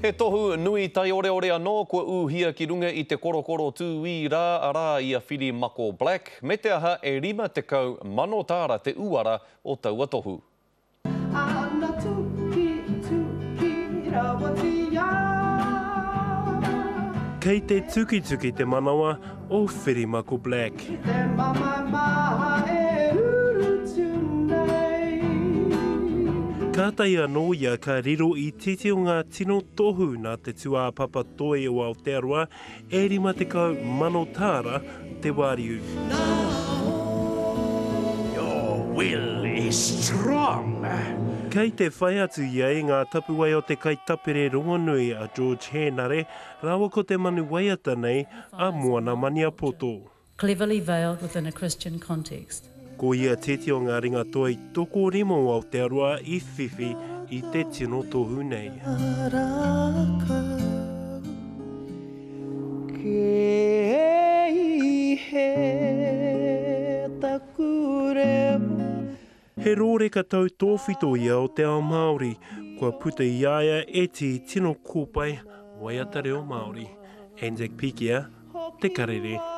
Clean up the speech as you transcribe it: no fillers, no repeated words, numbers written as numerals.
He tohu nui taioreore anō kua ūhia ki runga i te korokoro tūī rā, arā, i a Whirimako Black, me te aha e 50 mano tāra te uara o taua tohu. Ana tuki, tuki rawatia. Kei te tukituki te manawa o Whirimako Black. Ki te mamae maha e rurutu nei. Kātahi anō ia ka riro i titi o ngā tino tohu nā te tūāpapa toi o Aotearoa e 50 mano tāra te wāriu. Your will is strong. Kei te whai atu ia i ngā tapuwae o te kaitapere rongonui a George Hēnare rāua ko te manu waiata nei a Moana Maniapoto. Cleverly veiled within a Christian context. Ko ia tēti o ngā ringa toi tokorima o Aotearoa i whiwhi i te tino tohu nei. He rōreka tautōwhito ia o te ao Māori, kua puta i a ia ētehi tino kōpae waiata reo Māori. Anzac Pikia, Te Karere.